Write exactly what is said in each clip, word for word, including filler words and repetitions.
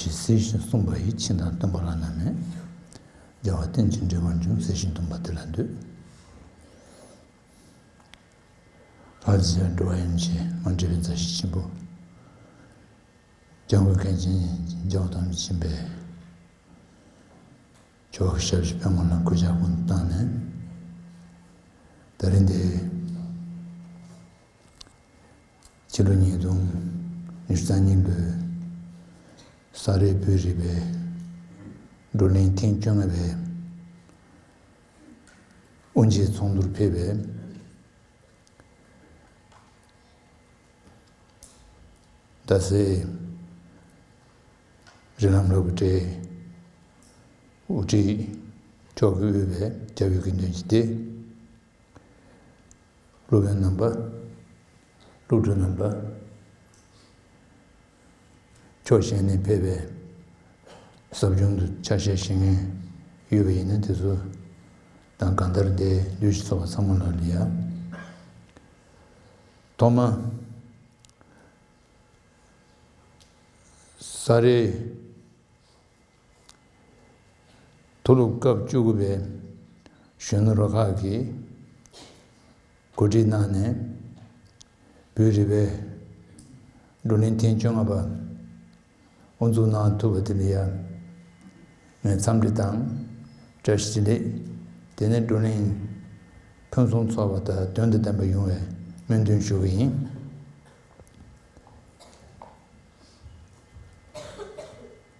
ཞེས་གསལ་ཞིང་གསུངས་པ་ཡི་ཕྱིར་ན་སྟོན་པ་བླ་ན་མེད། རྒྱལ་བ་རྟེན་ཅིང་འབྲེལ་བར་འབྱུང་གསལ་ཞིང་སྟོན་པ་དེ་ལ་འདུད། ལྷ་རྗེ་འགྲོ་བ་ཡན་ཆད་མ་འདྲེས་པའི་མཛའ་བཤེས་ཆེན་པོ། སྐྱབས་མགོན་མཁན་ཆེན་རྒྱལ་བ་དམ་ཆེན་པའི་ཆོས་ཞབས་ཕྱི་པད་ངོ་ལ་གུས་ཕྱག་ཀུན་བཏང་ནས། ད་རིང་འདི་ཕྱི་ལོ་ཉིས་སྟོང་ཉི་ཤུ་རྩ་གཉིས་ལོའི་ས་རཱའི་བོད་རིག་པའི་བགྲོ་གླེང་ཐེངས་བཅོ་ལྔ་པའི་དབུ་འབྱེད་ཚོགས་འདུར་ཕེབས་པའི་རྡ་སའི་རི་ལམ་སློབ་གྲྭའི་དབུ་ཁྲིད་མཆོག་གིས་དབུས་པའི་སྐྱབས་ཡུལ་དགེ་འདུན་གྱི་སྡེ། སློབ་དཔོན་རྣམ་པ། སློབ་ཕྲུག་རྣམ་པ། ཕྱོགས་གཞན་ནས་ཕེབས་པའི་ཟབ་སྦྱོང་དུ་ཆ་ཤས་བཞེས་མཁན་ཡོད་པ་ཡིན་ན། དེ་ཚོ་དང་གང་ལྟར་འདིར་འདུས་ཀྱི་ཚོགས་པ་ཚང་མ་ལ་ལ་ཡ། ཐོག་མ་ས་རཱའི་མཐོ་སློབ་སྐབས་བཅུ་དགུ་པའི་གཞོན་ནུ་རུ་ཁག་གིས་གོ་སྒྲིག་གནང་ནས་བོད་རིག་པའི་བགྲོ་གླེང་ཐེངས་བཅོ་ལྔ་པ་དབུ་འཛུགས་གནང་ཐུབ་པ་དེ་ལ་ཡང་ངས་འཚམས་འདྲི་དང་བཀྲ་ཤིས་བདེ་ལེགས། དེ་ནས་བགྲོ་གླེང་ཕུན་སུམ་ཚོགས་པ་དང་དོན་དང་ལྡན་པ་ཡོང་བའི་སྨོན་འདུན་ཞུ་གི་ཡིན།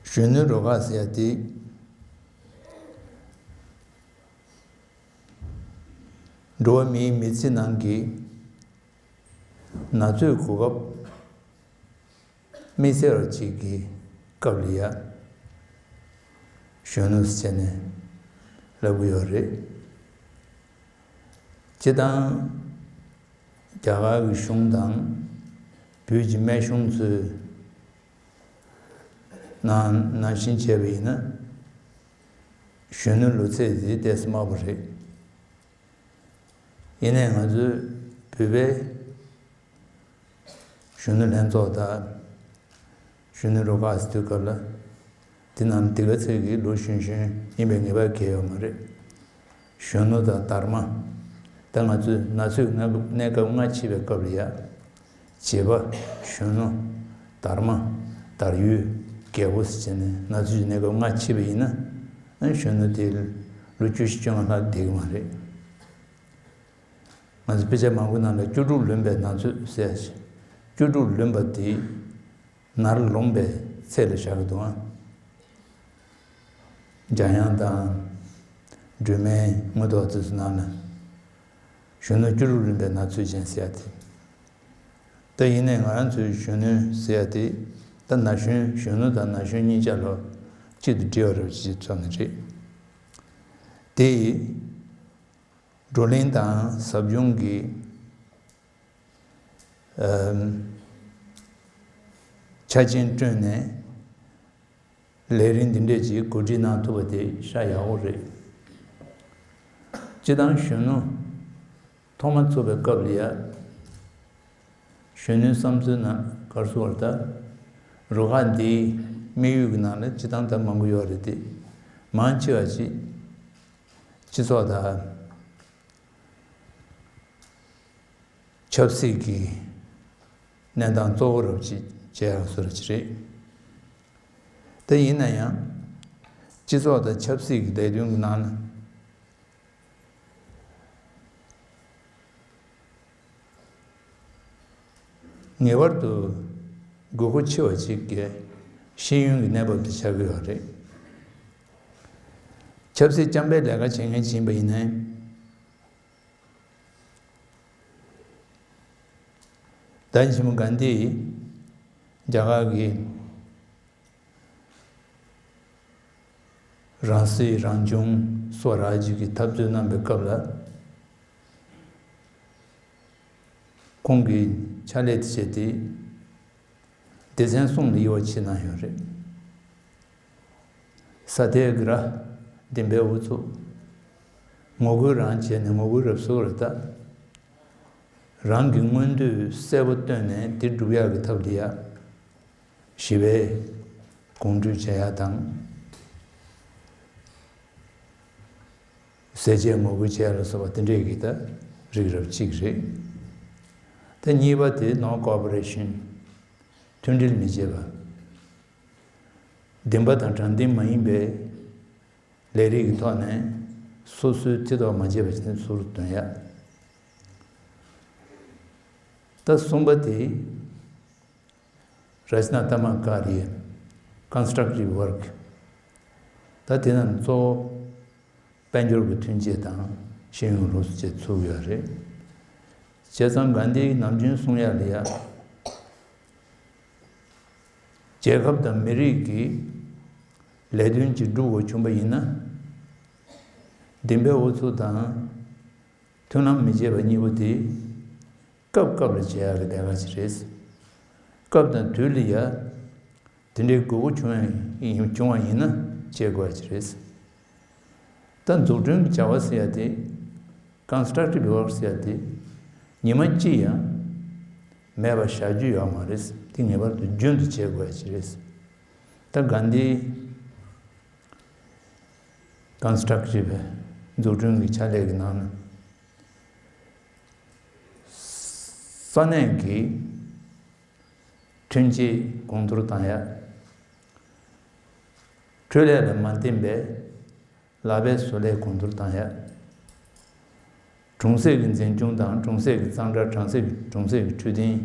གཞོན་ནུ་རུ་ཁག་ཟེར་ཡ་དེ། འགྲོ་བ་མིའི་མི་ཚེ་ནང་གི་ན་ཚོད་གོ་སྐབས་དམིགས་བསལ་བ་ཅིག་གི་སྐབས་ལ་ཡ་གཞོན་ནུ་ཟེར་ནས་ལབ་གི་ཡོད་རེད། སྤྱིར་བཏང་རྒྱ་གར་གྱི་གཞུང་དང་བོད་ཀྱི་སྨན་གཞུང་ཚོས་ནང་ནང་བཞིན་བྱས་པ་ཡིན་ན། གཞོན་ནུ་ལོ་ཚད་དེ་ཏོག་ཙམ་དམའ་པོ་རེད། ཡིན་ནའི་ང་ཚོའི་བོད་པའི་གཞོན་ནུ་ལྷན་ཚོགས་དང་གཞོན་ནུ་རུ་ཁག་ཟེར་དུས་སྐབས་ལ། དེ་ནང་འདི་ག་ཚོད་ཀྱི་ལོ་གཞོན་གཞོན་ཡིན་པའི་ངེས་པ་གང་ཡང་ཡོད་མ་རེད། གཞོན་ནུ་དང་དར་མ། ད་ང་ཚོས་ན་ཚོད་གནས་སྐབས་སྔ་ཕྱི་བའི་སྐབས་ལ་ཡ། བྱིས་པ། གཞོན་ནུ། དར་མ། དར་ཡོལ། རྒད་པོ་ཟེར་བྱས་ནས་ན་ཚོད་ཀྱི་གནས་སྐབས་སྔ་ཕྱི་བ་ཡིན་ན། ཨ་གཞོན་ནུ་དེ་ལོ་བཅུ་བཞི་བཅོ་ལྔ་ལྷག་བསྡད་ཀྱི་མ་རེད། ང་ཚོ་དཔེ་ཆ་མང་པོའི་ནང་ལ་བཅུ་དྲུག་ལོན་པའི་ན་ཚོད་ཟེར་ཡ་ཞིག་བཅུ་དྲུག་ལོན་པ་དེ་ནར་ལོངས་པའི་ཚད་ལ་བཞག་གི་འདུག་ཨ། འཇམ་དབྱངས་དང་སྒྲོལ་མའི་དངོས་ཐོག་དེ་ཚོ་ནང་ལ་གཞོན་ནུ་བཅུ་དྲུག་ལོན་པའི་ན་ཚོད་ཅན་ཟེར་ཡ་དེ། ད་ཡིན་ནའི་ང་རང་ཚོའི་གཞོན་ནུ་ཟེར་ཡ་དེ། ད་ན་གཞོན་གཞོན་ནུ་དང་ན་གཞོན་གཉིས་ཆ་ལ་གཅིག་ཏུ་འགྲིལ་བ་རེད་ཅེས་ཚོར་ནི་རེད། དེ་ཡིས་བགྲོ་གླེང་དང་ཟབ་སྦྱོང་གི་ཨམ། ཆ་རྐྱེན་བསྐྲུན་ནས་ལས་རིམ་འདི་འདྲས་ཅིག་གོ་སྒྲིག་གནང་ཐུབ་པ་དེ་ཤ་ཡག་པོ་རེད། སྤྱིར་བཏང་གཞོན་ནུ་ཐོག་མ་ཚུགས་པའི་སྐབས་ལ་ཡ། གཞོན་ནུའི་བསམ་ཚུལ་ནང་ག་རེ་ཟེར་བ་རེད་ད། རུ་ཁག་འདིའི་དམིགས་ཡུལ་གྱི་ནང་ལ་སྤྱིར་བཏང་ད་མང་པོ་ཡོད་རེད་དེ། མང་ཆེ་བ་ཅིག་སྤྱི་ཚོགས་དང་ཆབ་སྲིད་ཀྱི་གནས་སྟངས་གཙོ་བོ་རུ་ཅིག་བྱེད་ཡག་བཟོ་འདྲ་ཅིག་རེད། དེ་ཡིན་ན་ཡང་། སྤྱི་ཚོགས་དང་ཆབ་སྲིད་ཀྱི་ལས་དོན་གྱི་ནང་ན། ངེས་པར་དུ་དགོས་མཁོ་ཆེ་བ་ཅིག་གི་ཤེས་ཡོན་གྱི་གནས་བབ་དེ་ཆགས་ཀྱི་ཡོད་རེད། ཆབ་སྲིད་རྐྱང་པའི་ལས་ཀ་བྱེད་མཁན་ཅིག་ཡིན་པ་ཡིན་ན། ད་ཆེན་མོ་གྷན་དྷི་ཡིས་རྒྱ་གར་གྱི་རང་སྲིད་རང་སྐྱོང་སོགས་ར་ཅིག་གི་འཐབ་རྩོད་གནང་པའི་སྐབས་ལ། ཁོང་གིས་ཕྱག་ལས་དེ་བྱས་ཏེ། སྡེ་ཚན་གསུམ་ལ་དབྱེ་བ་ཕྱེ་གནང་ཡོད་རེད། ས་ཐེ་གི་ར་བདེན་པའི་ཨུ་ཚུགས། ངོ་རྒོལ་རང་བྱས་ནས་ངོ་རྒོལ་རབ་བཟོ་རེད་ད། རང་གི་མངོན་འདོད་གསལ་པོ་བཏོན་ནས་དེ་སྒྲུབ་ཡག་གི་ཐབས་ལ་ཡ། ཞི་བའི་ གོང་འགྲོས་བྱེད་ཡ་དང་། ཟས་བཅད་ངོ་རྒོལ་བྱེད་ཡ་ལ་སོགས་པ་དེ་འདྲས་ཀྱི་ད་རིགས་རབ་གཅིག་རེད། ད་གཉིས་པ་དེ་non cooperation། མཐུན་སྒྲིལ་མི་བྱེད་པ། བདེན་པ་དང་དྲང་བདེན་མ་ཡིན་པའི་ལས་རིགས་ཀྱི་ཐོག་ནས་སོ་སོའི་མཐིལ་རྟོགས་མ་བྱས་པ་བྱས་ནས་ཟུར་དུ་འདོན་ཡ། ད་གསུམ་པ་དེ་Rachnatamakaryah། Constructive work། ད་དེ་རྣམས་གཙོ་བོ་དཔལ་འབྱོར་གྱི་མཐུན་རྐྱེན་དང་ཤེས་ཡོན་རོགས་ཟེར་བྱས་ཚུགས་ཡོད་རེད། བྱས་ཙང་གྷན་དྷིས་ནམ་རྒྱུན་གསུང་ཡ་ལ་ཡ། རྒྱལ་ཁབ་དང་མི་རིགས་ཀྱི་ལས་དོན་ཅིག་སྒྲུབ་དགོས་བྱུང་བ་ཡིན་ན། བདེན་པའི་ཨུ་ཚུགས་དང་མཐུན་ལམ་མི་བྱེད་པ་གཉིས་པོ་དེ་སྐབས་སྐབས་ལ་བྱེད་ཡག་གི་ལས་ཀ་ཞིག་རེད། སྐབས་དང་དུས་ལ་ཡ་དེ་འདྲའི་དགོས་མཁོ་བྱུང་བ་ཡིན་བྱུང་བ་ཡིན་ན་བྱེད་དགོས་ཡ་ཞིག་རེད། ད་འཛུགས་སྐྲུན་གྱི་བྱ་བ་ཟེར་ཡ་དེ། Constructive work ཟེར་ཡ་དེ། ཉི་མ་གཅིག་ཡང་མེད་པ་བཞག་རྒྱུ་ཡོད་མ་རེད། དེ་ངེས་པར་དུ་རྒྱུན་དུ་བྱེད་དགོས་ཡ་ཞིག་རེད། ད་གྷན་དྷིས་Constructive འཛུགས་སྐྲུན་གྱི་ཕྱག་ལས་ཀྱི་ནང་ན། ས་གནས་ཀྱི་ཐོན་སྐྱེད་གོང་མཐོར་བཏང་ཡ། འཕྲུལ་ལས་ལ་མ་བརྟེན་པའི་ལག་པའི་བཟོ་ལས་གོང་མཐོར་བཏང་ཡ། གྲོང་གསེབ་ཀྱི་འཛིན་སྐྱོང་དང་གྲོང་གསེབ་ཀྱི་གཙང་སྦྲ། གྲོང་གསེབ་གྲོང་གསེབ་ཀྱི་འཕྲོད་བསྟེན།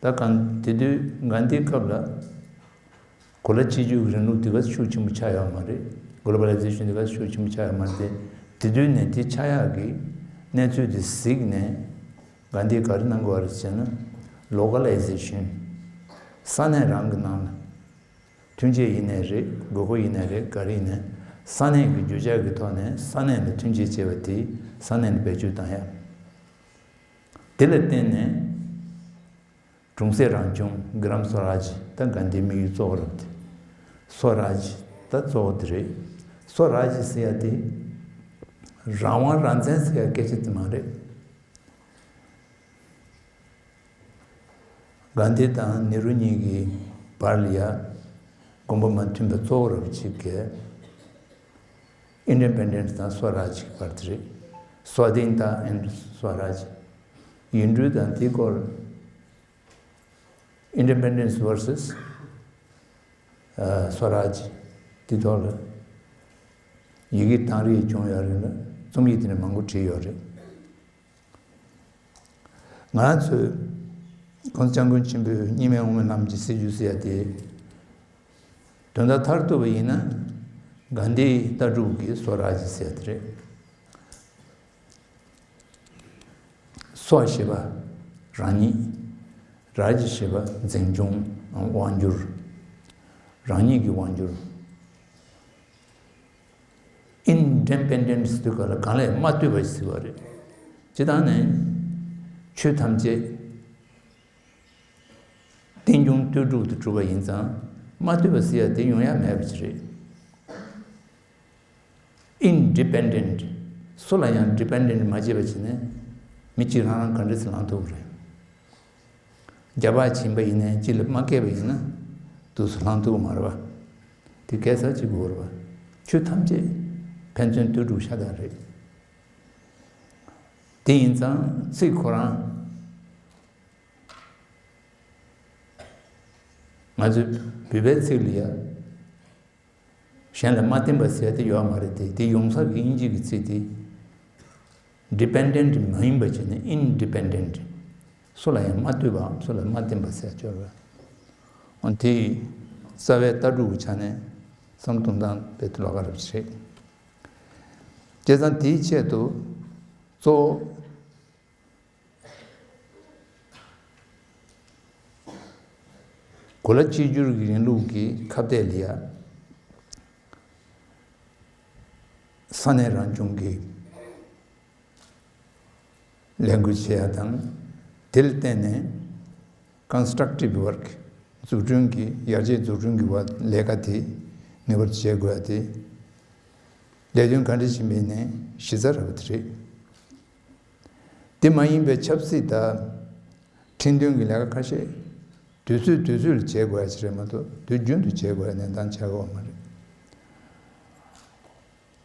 ད་གང་དེ་དུས་གྷན་དྷིའི་སྐབས་ལ་གོ་ལ་གཅིག་གྱུར་གྱི་རིང་ལུགས་དེ་ག་ཤུགས་ཆེན་པོ་ཆགས་ཡོད་མ་རེད། Globalization དེ་ག་ཤུགས་ཆེན་པོ་ཆགས་ཡོད་མ་རེད། དེ་དུས་ནས་དེ་ཆགས་ཡག་གི་གནས་ཚུལ་དེ་གཟིགས་ནས་གྷན་དྷིས་ག་རེ་གནང་དགོས་པ་རེད་ཟེར་ན། Localization། ས་གནས་རང་གི་ནང་ལ། མཐུན་རྐྱེན་ཡིན་ནའི་རེད། དགོས་མཁོ་ཡིན་ནའི་རེད། ག་རེ་ཡིན་ནའི་ས་གནས་ཀྱི་རྒྱུ་ཆ་གི་ཐོག་ནས་ས་གནས་ལ་མཐུན་རྐྱེན་བྱས་པ་དེ་ས་གནས་ལ་བེད་སྤྱོད་བཏང་ཡ། དེ་ལ་བརྟེན་ནས་གྲོང་གསེབ་རང་སྐྱོང་། Gram Swaraj། ད་གྷན་དྷིའི་དམིགས་ཡུལ་གཙོ་བོ་རེད། སྭ་རཱཇ་ད་གཙོ་བོ་དེ་རེད། སྭ་རཱཇ་ཟེར་ཡ་དེ་རང་དབང་རང་བཙན་ཟེར་ཡ་སྐད་ཆ་དེ་མ་རེད། གྷན་དྷི་དང་ནེ་རུ་གཉིས་ཀྱི་བར་ལ་ཡ་དགོངས་པ་མ་མཐུན་པ་གཙོ་བོ་རབ་ཅིག་གི་Independence དང་Swaraj གི་བར་དེ་རེད། Swadhinta and Swaraj། ཡུལ་གྲུ་དང་དེའི་སྐོར། Independence versus Swaraj། དེ་ཐོག་ལ་ཡི་གེ་དང་རིགས་བྱུང་ཡོད་རེད་ལ། རྩོམ་ཡིག་དེ་འདྲ་མང་པོ་བྲིས་ཡོད་རེད། ང་ཚོས་༸གོང་ས་༸སྐྱབས་མགོན་ཆེན་པོའི་གཉིས་སྨན་དབུ་མའི་ལམ་གྱི་སྲིད་བྱུས་ཟེར་ཡ་དེ་དོན་དག་མཐར་ཐུག་པ་ཡིན་ན་གྷན་དྷིའི་ལྟ་གྲུབ་ཀྱི་སྭ་རཱཇ་ཟེར་ཡ་དེ་རེད། སྭ་ཞེས་པ་རང་ཉིད། རཱཇ་ཞེས་པ་འཛིན་སྐྱོང་དབང་སྒྱུར། རང་ཉིད་ཀྱི་དབང་སྒྱུར། Independence དེ་ག་ལ་གང་ལས་མ་ལྟོས་པ་ཞིག་ཟེར་བ་རེད། སྤྱིར་བཏང་ནས་ཆོས་ཐམས་ཅད་རྟེན་འབྱུང་ལྟོས་གྲུབ་ཏུ་གྲུབ་པ་ཡིན་ཙང་མ་ལྟོས་པ་ཟེར་ཡ་དེ་ཡོང་ཡ་མེད་པ་ཞིག་རེད། Independent། སུ་ལ་ཡང་dependent མ་བྱས་པ་བྱས་ནས་མི་གཅིག་རང་རང་ག་འདྲ་སེ་ལངས་ཐུབ་ཀྱི་རེད། རྒྱ་ཕར་ཕྱིན་པ་ཡིན་ནའི་གཅིག་ལ་མ་བཀལ་བ་ཡིན་ན་དུས་སུ་ལངས་ཐུབ་ཀྱི་མ་རེད་པ། དེ་ག་ས་གཅིག་དགོས་རེད་པ། ཆོས་ཐམས་ཅད་ཕན་ཚུན་ལྟོས་གྲུབ་ཤ་སྟག་རེད། དེ་ཡིན་ཙང་ཚིག་ཁོ་རང་ང་ཚོའི་བོད་པའི་ཚིག་ལ་ཡ། གཞན་ལ་མ་བརྟེན་པ་ཟེར་ཏེ་ཡོད་མ་རེད་དེ། དེ་ཡོང་ས་གི་དབྱིན་ཇི་གི་ཚིག་དེ་dependent མ་ཡིན་པ་བྱས་ནས་independent། སུ་ལ་ཡང་མ་ལྟོས་པའམ་སུ་ལ་མ་བརྟེན་པ་ཟེར་སྦྱོར་བ། འོ་དེ་རྩ་བའི་ལྟ་གྲུབ་ཀྱི་ཆ་ནས་བསམ་བློ་གཏོང་སྟངས་དཔེ་ལོགས་ཀ་རེད་པ་ཞིག་རེད། བྱས་ཙང་དེའི་ཆེད་དུ་གཙོ་བོ། གོ་ལ་གཅིག་གྱུར་གྱི་རིང་ལུགས་ཀྱི་ཁ་གཏད་ལ་ཡ། ས་གནས་རང་སྐྱོང་གི་ལས་འགུལ་བྱེད་ཡ་དང་། དེ་ལ་བརྟེན་ནས་constructive work། འཛུགས་སྐྲུན་གྱི་ཡར་རྒྱས་འཛུགས་སྐྲུན་གྱི་བར་ལས་ཀ་དེ་ངེས་པར་དུ་བྱེད་དགོས་ཡ་དེ། ལས་དོན་ག་འདྲ་ཞིག་མིན་ནའི་གཞི་རྩ་ར་བ་དེ་རེད། དེ་མ་ཡིན་པའི་ཆབ་སྲིད་དང་ཁྲིམས་དོན་གྱི་ལས་ཀ་ཁ་ཤས་ དུས་ཚོད་དུས་ཚོད་ལ་བྱེད་དགོས་ཡ་ཞིག་རེད་མ་གཏོགས་དུས་རྒྱུན་དུ་བྱེད་དགོས་ཡ་གནས་སྟངས་ཆགས་ཀྱི་ཡོད་མ་རེད།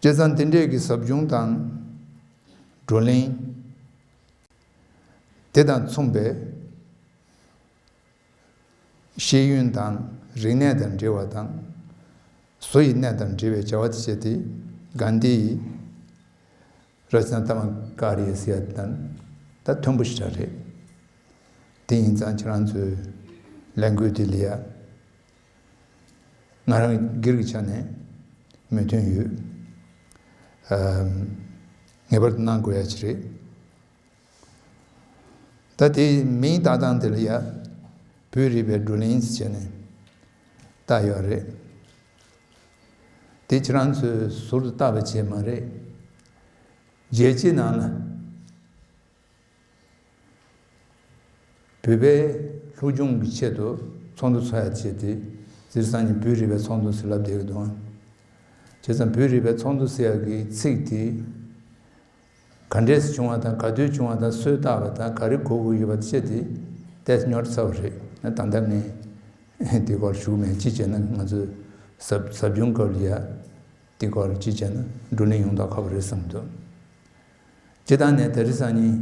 བྱས་ཙང་དེ་འདྲས་ཀྱི་ཟབ་སྦྱོང་དང་བགྲོ་གླེང་དེ་དང་མཚུངས་པའི་ཤེས་ཡོན་དང་རིག་གནས་དང་འབྲེལ་བ་དང་། བཟོ་ཡི་གནས་དང་འབྲེལ་བའི་བྱ་བ་དེ་བྱས་ཏེ་གྷན་དྷི་ཡི་ར་ཅ་ན་ཏ་མ་ཀ་རི་ཡ་ཟེར་ཡ་དེ་དང་ད་མཐུན་པོ་ཞེ་དྲག་རེད། དེ་ཡིན་ཙང་ཁྱེད་རང་ཚོས་ལས་འགུལ་དེ་ལ་ཡ་ང་རང་སྒེར་གྱི་ཆ་ནས་མོས་མཐུན་ཡོད། ཨམ། ངེས་པར་དུ་གནང་དགོས་ཡ་ཅིག་རེད། ད་དེའི་མིང་བཏགས་སྟངས་དེ་ལ་ཡ་བོད་རིག་པའི་བགྲོ་གླེང་ཟེར་བྱས་ནས་བཏགས་ཡོད་རེད། དེ་ཁྱེད་རང་ཚོས་ཟུར་དུ་བཏགས་པ་བྱས་མ་རེད། རྒྱལ་སྤྱིའི་ནང་ལ་བོད་པའི་སློབ་སྦྱོང་གི་ཆེད་དུ་ཚོགས་འདུ་ཚོགས་ཡ་བྱས་ཏེ་སྤྱིར་བཏང་ནི་བོད་རིག་པའི་ཚོགས་འདུ་ཟེར་ལབ་བསྡད་ཀྱི་འདུག་ཨང་། བྱས་ཙང་བོད་རིག་པའི་ཚོགས་འདུ་ཟེར་ཡ་གི་ཚིག་དེ། ག་འདྲས་བྱུང་བ་དང་ག་དུས་བྱུང་བ་དང་སུས་བཏགས་པ་དང་ག་རེ་གོ་དགོས་ཡོད་པ་བཅས་དེ་ཏོག་ཙམ་རྙོག་དྲ་ཚ་བོ་རེད། ད་ལྟ་ངས་དེ་སྐོར་ཞུ་གི་མེད། ཅི་བྱས་ན་ང་ཚོས་ཟབ་ཟབ་སྦྱོང་སྐབས་ལ་ཡ་དེ་སྐོར་ཅི་བྱས་ན་བགྲོ་གླེང་ཡོང་མདོག་ཁ་པོ་རེད་བསམ་འདུག་སྤྱིར་བཏང་ནས་དེ་རིང་སང་ཉིན་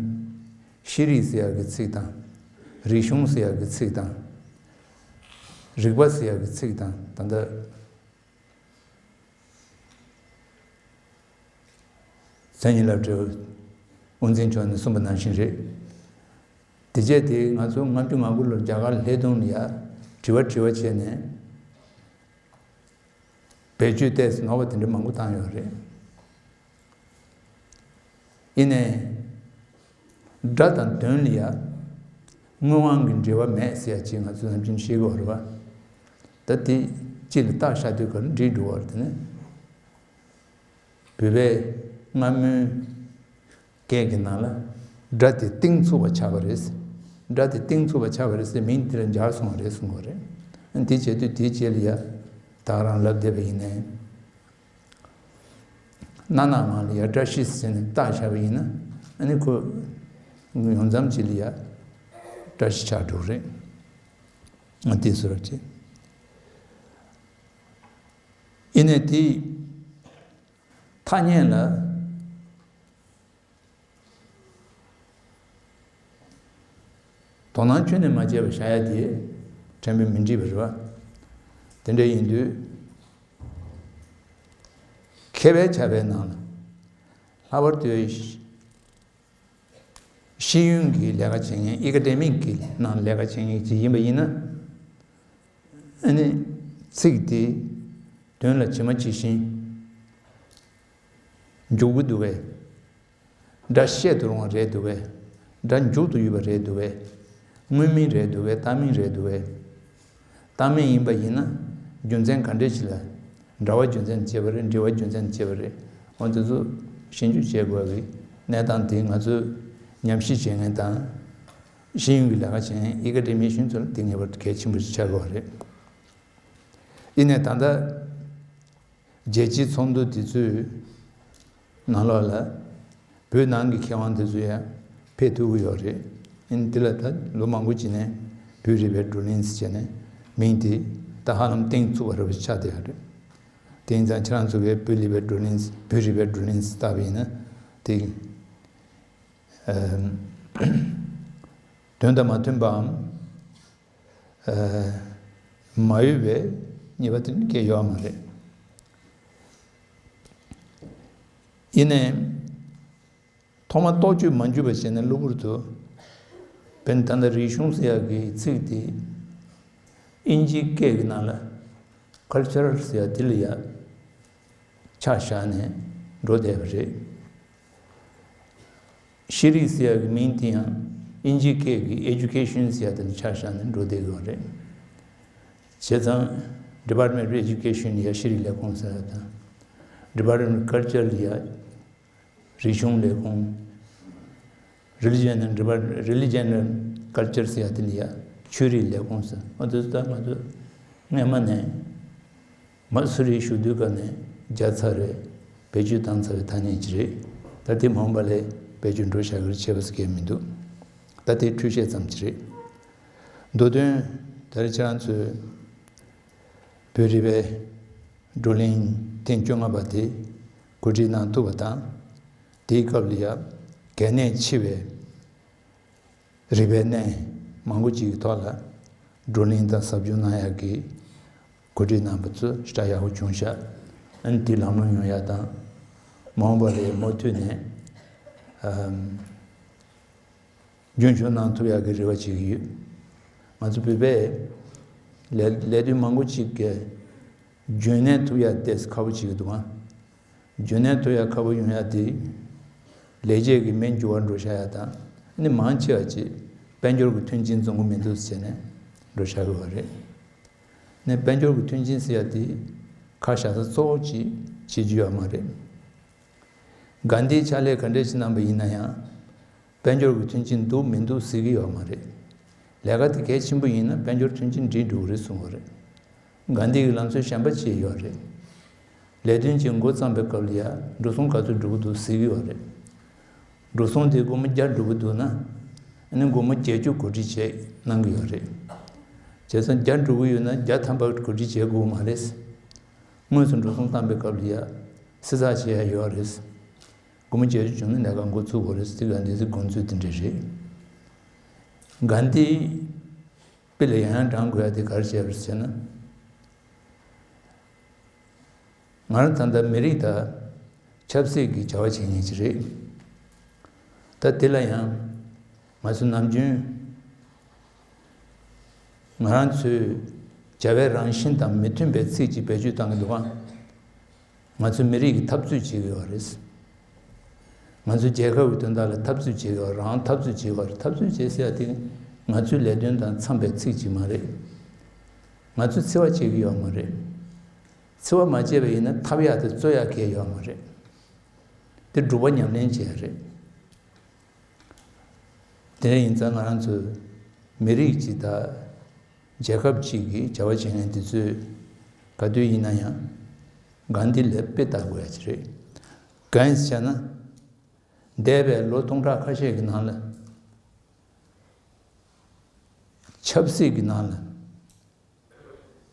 ཤེས་རིག་ཟེར་ཡག་གི་ཚིག་དང་། རིག་གཞུང་ཟེར་ཡག་གི་ཚིག་དང་། རིག་པ་ཟེར་ཡག་གི་ཚིག་དང་ད་ལྟ་མཚན་ཉིད་ལ་འབྲེལ་དབུ་འཛིན་མཆོག་ནས་གསུངས་པ་ནང་བཞིན་རེད། དེ་རྗེས་དེ་ང་ཚོ་ལྔ་བཅུ་ང་དགུ་ལོར་རྒྱ་གར་ལྷས་སྒྲུང་ལ་ཡ་དྲི་བ་དྲི་བ་བྱས་ནས་བེད་སྤྱོད་ཏོག་ཙམ་ནོར་བ་དེ་འདྲ་མང་པོ་བཏང་ཡོད་རེད། ཡིན་ནའི། སྒྲ་དང་དོན་ལ་ཡ། དངོས་དབང་གི་འབྲེལ་བ་མེད་ཟེར་ཡ་ཅིག་ང་ཚོ་ནམ་རྒྱུན་ཤེས་ཀྱི་ཡོད་རེད་བ། ད་དེ་སྤྱི་ལ་བཏགས་བཞག་དུས་ག་ལ་འགྲིག་འགྲོ་བ་རེད་དེ་ནི། བོད་པའི་སྔ་མོའི་སྐད་ཀྱི་ནང་ལ་སྒྲ་དེ་གཏིང་ཚུགས་པ་ཆགས་པ་རེད། སྒྲ་དེ་གཏིང་ཚུགས་པ་ཆགས་པ་རེད་ཟེར་མིང་དེ་ལ་འཇགས་སོང་བ་རེད་གསུང་གི་ཡོད་རེད། དེ་བྱེད་དུས་དེའི་རྗེས་ལ་ཡ། ད་ག་རང་ལབ་བསྡད་པ་ཡིན་ནའི། སྣ་ནག་ངང་ལ་ཡ་བཀྲ་ཤིས་ཟེར་ནས་བཏགས་བཞག་པ་ཡིན་ན་ཨ་ནི་ཁོ་ཡོང་མཚམས་ཅིག་ལ་ཡ་བཀྲ་ཤིས་ཆགས་འགྲོ་གི་རེད། ཨ་དེ་བཟོ་འདྲ་ཅིག་ཡིན་ནའི་དེ་ཐ་སྙད་ལ། དོ་སྣང་ཁྱོན་ནས་མ་བྱས་པ་བཞག་ཡ་དེ་ཕྲན་བུ་མི་འགྲིག་པ་རེད་བ། དེ་འདྲ་ཡིན་དུས་མཁས་པའི་བྱ་བའི་ནང་ལ་ལྷག་པར་དུ་ཤེས་ཡོན་གྱི་ལས་ཀ་བྱེད་མཁན་ཨེ་ཀ་ཌེ་མིག་གི་ནང་ལས་ཀ་བྱེད་མཁན་ཅིག་ཡིན་པ་ཡིན་ན། ཨ་ནི་ཚིག་དེ་དོན་ལ་ཇི་མ་ཇི་བཞིན་འཇུག་གི་འདུག་གས། སྒྲ་བཤད་དུ་རུང་བ་རེད་འདུག་གས། སྒྲ་འཇུག་ཏུ་ཡོད་པ་རེད་འདུག་གས། དངོས་མིང་རེད་འདུག་གས། རྟག་མིང་རེད་འདུག་གས། རྟག་མིང་ཡིན་པ་ཡིན་ན་རྒྱུ་མཚན་ག་འདྲ་ཞིག་ལ། འདྲ་བ་རྒྱུ་མཚན་བྱས་པ་རེད། འབྲེལ་བ་རྒྱུ་མཚན་བྱས་པ་རེད། འོ་དེ་ཚོ་ཞིབ་འཇུག་བྱེད་དགོས་པའི་གནས་སྟངས་དེ་ང་ཚོས་ཉམས་ཞིབ་བྱེད་མཁན་དང་། ཤེས་ཡོན་གྱི་ལས་ཀ་བྱེད་མཁན་ཨེ་ཀ་ཌེ་མི་གཞོན་ཚོ་ལ་དེ་ངེས་པར་དུ་གལ་ཆེན་པོ་ཞིག་ཆགས་ཀྱི་ཡོད་རེད། ཡིན་ནའི་ད་ལྟ་རྒྱལ་སྤྱིའི་ཚོགས་འདུ་དེ་ཚོའི་ནང་ལོགས་ལ་བོད་ནང་གི་མཁས་དབང་དེ་ཚོ་ཡང་ཕེབས་ཐུབ་ཀྱི་ཡོད་རེད། ཡིན་དེ་ལ་ད་ལོ་མང་པོ་ཅིག་ནས་བོད་རིག་པའི་བགྲོ་གླེང་ཟེར་བྱས་ནས་མིང་དེ་ད་ཧ་ལམ་གཏིང་ཚུགས་པ་རེད་པ་ཆགས་བསྡད་ཡོད་རེད། དེ་ཡིན་ཙང་ཁྱེད་རང་ཚོ་གིས་བོད་རིག་པའི་བགྲོ་གླེང་བོད་རིག་པའི་བགྲོ་གླེང་ཟེར་བཏགས་པ་ཡིན་ན་དེ་ཨ་དོན་དང་མ་མཐུན་པའམ། ཨ་མ་འོས་པའི་ཉེས་པ་དེ་ནི་གང་ཡང་ཡོད་མ་རེད། ཡིན་ནའི་ཐོག་མ་རྟོག་དཔྱོད་མ་འཇུག་པ་བྱས་ནས་གློ་བུར་དུ་དཔེར་ན་ད་ལྟ་རིག་གཞུང་ཟེར་ཡག་གི་ཚིག་དེ་ཨིན་ཇིའི་སྐད་ཀྱི་ནང་ལ་ཁལ་ཆར་ཟེར་ཡག་དེ་ལ་ཡ་ཆ་བཞག་ནས་འགྲོ་བསྡད་པ་རེད། ཤེས་རིག་ཟེར་ཡག་གི་མིང་དེ་ཡང་ཨིན་ཇིའི་སྐད་ཀྱི་ཨེ་ཇུ་ཀེ་ཤན་ཟེར་ཡག་དེ་ལ་ཆ་བཞག་ནས་འགྲོ་བསྡད་ཀྱི་ཡོད་རེད། བྱས་ཙང་Department of Education ལ་ཡ་ཤེས་རིག་ལས་ཁུངས་ཟེར་ཡག་དང་Department of Culture ལ་ཡ་རིག་གཞུང་ལས་ཁུངས། Religion and Department Religion and Culture ཟེར་ཡག་དེ་ལ་ཡ་ཆོས་རིག་ལས་ཁུངས་ཟེར། ཨ་དེ་ཚོ་ད་ང་ཚོ་སྔས་མ་ནས། མ་སུ་རི་བཞུགས་དུས་སྐབས་ནས་བརྒྱབ་ཚར་རེད། བེད་སྤྱོད་བཏང་ཚར་བའི་ཐ་སྙད་ཅིག་རེད། ད་དེ་མ་འོངས་པ་ལ་བེད་སྤྱོད་འགྲོ་བཞག་གི་རེད། བྱས་པ་ཟེར་མཁན་མི་འདུག་ད་དེ་འཁྲུལ་བཤད་ཙམ་ཅིག་རེད། མདོ་དོན་ད་ ད་རེས་ཁྱེད་རང་ཚོས་བོད་རིག་པའི་བགྲོ་གླེང་ཐེངས་བཅོ་ལྔ་པ་དེ་གོ་སྒྲིག་གནང་ཐུབ་པ་དང་། དེའི་སྐབས་ལ་ཡང་གལ་གནད་ཆེ་བའི་རིག་པའི་གནས་མང་པོ་ཅིག་གི་ཐོག་ལ་བགྲོ་གླེང་དང་ཟབ་སྦྱོང་གནང་ཡག་གི་གོ་སྒྲིག་གནང་བ་ཚོ་ཞེ་དྲག་ཡག་པོ་བྱུང་ཤག་ཨ་ནི་དེ་ལམ་ལྷོང་ཡོང་ཡག་དང་། མ་འོངས་པ་ལ་མུ་མཐུད་ནས་ཨམ་རྒྱུན་འཁྱོངས་གནང་ཐུབ་ཡག་གི་རེ་བ་བྱེད་ཀྱི་ཡོད། ང་ཚོ་བོད་པས་ལས་ལས་དོན་མང་པོ་ཅིག་གི་རྒྱུན་གནས་ཐུབ་ཡག་ཏོག་ཙམ་ཁག་པོ་བྱེད་ཀྱི་འདུག་ཨང་། རྒྱུན་གནས་ཐུབ་ཡག་ཁག་པོ་ཡོང་ཡག་དེ་ལས་བྱེད་ཀྱི་མི་འགྱུར་བ་འགྲོ་བཞག་ཡག་དང་། ཨ་ནི་མང་ཆེ་བ་ཅིག་དཔལ་འབྱོར་གྱི་མཐུན་རྐྱེན་འཛོམས་གི་མི་འདུག་ཟེར་ནས་འགྲོ་བཞག་གི་ཡོད་རེད། ནས་དཔལ་འབྱོར་གྱི་མཐུན་རྐྱེན་ཟེར་ཡག་དེ་ཁ་བཞག་ས་གཙོ་བོ་ཅིག་བྱེད་རྒྱུ་ཡོད་མ་རེད། གྷན་དྷིས་ཕྱག་ལས་ག་འདྲས་ཤིག་གནང་པ་ཡིན་ན་ཡང་། དཔལ་འབྱོར་གྱི་མཐུན་རྐྱེན་འདུག་མི་འདུག་ཟེར་གྱི་ཡོད་མ་རེད། ལས་ཀ་དེ་གལ་ཆེན་པོ་ཡིན་ན་དཔལ་འབྱོར་མཐུན་རྐྱེན་འགྲིག་འགྲོ་གི་རེད་གསུང་གི་རེད། གྷན་དྷི་གིས་ལམ་སྲོལ་གཞན་པ་བྱས་ཡོད་རེད། ལས་དོན་ཅིག་འགོ་བརྩམས་པའི་སྐབས་ལ་ཡ་འགྲོ་སོང་ག་ཚོད་འགྲོ་གི་འདུག་ཟེར་གྱི་ཡོད་རེད། འགྲོ་སོང་དེ་སྒོར་མོ་བརྒྱ་འགྲོ་གི་འདུག་ན། ཨ་ནི་སྒོར་མོ་བརྒྱད་ཅུ་གོ་སྒྲིག་བྱས་གནང་གི་ཡོད་རེད། བྱས་ཙང་བརྒྱ་འགྲོ་གི་ཡོད་ན་བརྒྱ་ཐམ་པ་གོ་སྒྲིག་བྱེད་དགོས་མ་རེད། དངོས་སུ་འགྲོ་སོང་བཏང་པའི་སྐབས་ལ་ཡ་བསྲི་ཚགས་བྱེད་ཡ་ཡོད་རེད། སྒོར་མོ་བརྒྱད་ཅུ་བྱུང་ན་ལས་ཀ་འགོ་ཚུགས་དགོས་རེད་ཟེར་གྷན་དྷི་གི་དགོངས་ཚུལ་དེ་འདྲ་རེད། གྷན་དྷི་དཔེ་ལ་ཡང་ཡང་དྲང་དགོས་ཡ་དེ་ག་རེ་བྱས་པ་རེད་ཟེར་ན། ང་རང་ད་ལྟ་མི་རིགས་དང་ཆབ་སྲིད་ཀྱི་བྱ་བ་བྱེད་མཁན་ཅིག་རེད། ད་དེ་ལ་ཡང་ང་ཚོ་ནམ་རྒྱུན་ང་རང་ཚོའི་བྱ་བའི་རང་བཞིན་དང་མི་མཐུན་པའི་ཚིག་ཅིག་བེད་སྤྱོད་བཏང་གི་འདུག་ག་ང་ཚོ་མི་རིགས་ཀྱི་འཐབ་རྩོད་བྱེད་ཀྱི་ཡོད་རེད། ང་ཚོ་རྒྱལ་ཁབ་ཀྱི་དོན་དག་ལ་འཐབ་རྩོད་བྱེད་ཀྱི་ཡོད། རང་འཐབ་རྩོད་བྱེད་ཀྱི་ཡོད་རེད། འཐབ་རྩོད་བྱེད་ཟེར་ཡ་དེ་ང་ཚོའི་ལས་དོན་དང་འཚམས་པའི་ཚིག་ཅིག་མ་རེད། ང་ཚོས་འཚེ་བ་བྱེད་ཀྱི་ཡོད་མ་རེད། འཚེ་བ་མ་བྱས་པ་ཡིན་ན་འཐབ་ཡག་དེ་རྩོད་ཡག་གང་ཡང་ཡོད་མ་རེད། དེ་སྒྲུབ་པ་ཉམས་ལེན་བྱས་རེད། དེ་འདྲ་ཡིན་ཙང་ང་རང་ཚོ་མི་རིགས་གཅིག་དང་རྒྱལ་ཁབ་གཅིག་གི་བྱ་བ་བྱེད་མཁན་དེ་ཚོས་ག་དུས་ཡིན་ན་ཡང་གྷན་དྷི་ལ་དཔེ་ལྟ་དགོས་ཡ་ཅིག་རེད། གང་ཡིན་ཟེར་ན། འདས་པའི་ལོ་སྟོང་ཕྲག་ཁ་ཤས་ཀྱི་ནང་ལ། ཆབ་སྲིད་ཀྱི་ནང་ལ་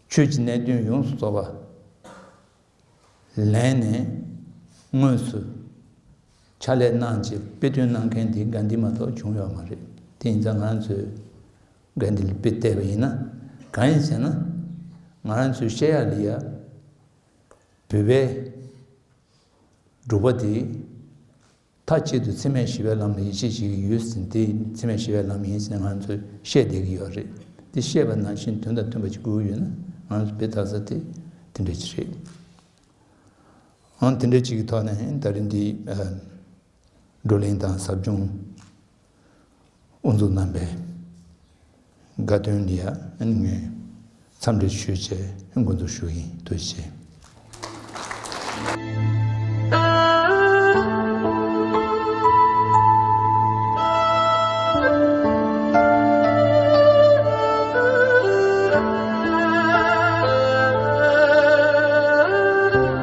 ཆོས་ཀྱི་གནད་དོན་ཡོངས་སུ་རྫོགས་པ་ལེན་ནས་དངོས་སུ་ཕྱག་ལས་གནང་བྱས་དཔེ་སྟོན་གནང་མཁན་དེ་གྷན་དྷི་མ་གཏོགས་བྱུང་ཡོད་མ་རེད། དེ་ཡིན་ཙང་ང་རང་ཚོས་གྷན་དྷི་ལ་དཔེ་བལྟས་པ་ཡིན་ན། གང་ཡིན་ཟེར་ན། ང་རང་ཚོས་བཤད་ཡག་ལ་ཡ་བོད་པའི་སྒྲུབ་པ་དེ་མཐའ་གཅིག་ཏུ་འཚེ་མེད་ཞི་བའི་ལམ་ལ་ཡིད་ཆེས་བྱེད་ཀྱི་ཡོད་ཟེར། དེ་འཚེ་མེད་ཞི་བའི་ལམ་ཡིན་ཟེར་ང་ཚོས་བཤད་བསྡད་ཀྱི་ཡོད་རེད། དེ་བཤད་པ་ནང་བཞིན་དོན་དང་མཐུན་པ་ཅིག་དགོས་ཀྱི་ཡོད་ན་ང་ཚོ་དཔེ་ལྟ་ས་དེ་དེ་འདྲ་ཅིག་རེད། ཨང་། དེ་འདྲ་ཅིག་གི་ཐོག་ནས་ད་རིང་འདི་ཨ་བགྲོ་གླེང་དང་ཟབ་སྦྱོང་དབུ་འཛུགས་གནང་པའི་དགའ་སྟོན་འདི་ཡ་ཨ་ནི་ངས་འཚམས་འདྲི་ཞུས་བྱས་འགོ་འཛུགས་ཞུ་ཡིན། ཐུགས་རྗེ་ཆེ།